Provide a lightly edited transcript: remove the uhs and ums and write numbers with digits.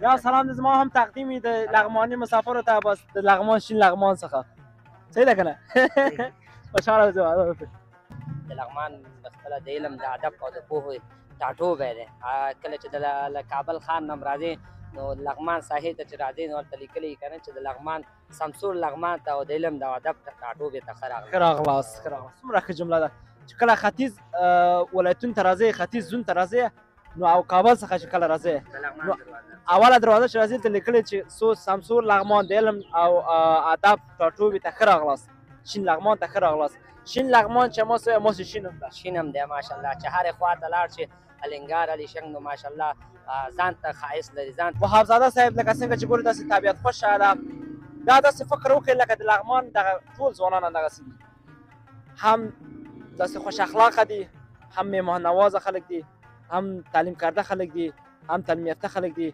یا سلام د زما هم تقدیم د لغمانی مسافرو ته، بس د لغمان شین لغمان څخه. صحیح ده کنه؟ خوشحاله اوسئ. د لغمان خپله د علم، د ادب او د پوهې ټاټوبی دی. کله چې د له کابل ښار نه هم راځې، نو لغمان ساحې ته چې راځې، نو هلته لیکلي که نه چې د لغمان سمسور لغمان ته او د علم د ادب ټاټوبي ته ښه راغلاست. ښه راغلاست، ښه راغلاست. څومره ښه جمله ده چې کله ختیځ ولایتونو ته راځې، ختیځ زون ته راځې، نو او کابل څخه چې کله راځې، نو اوله دروازه چې راځې، ته لیکلې چې سو سمسور لغمان د علم او ادب ټاټوبي ته ښه راغلاست، شین لغمان ته ښه راغلاست. شین لغمان چې ما سوی، ما شین هم ده. شین هم دی ماشاءالله، چې هرې خوا ته لاړ شي الینګار علیشنګ، نو ماشاءالله ځان ته ښایست لري ځان. وهابزاده صاحب، لکه څنګه چې ګورې، داسې طبیعت خوښه ده. دا داسې فکر وکړئ لکه د لغمان دغه ټول ځوانان همدغسې دي، هم داسې خوش اخلاقه دي، هم مهمان نوازه خلک دي، هم تعلیم کرده خلک دي، هم تعلیم یافته خلک دي.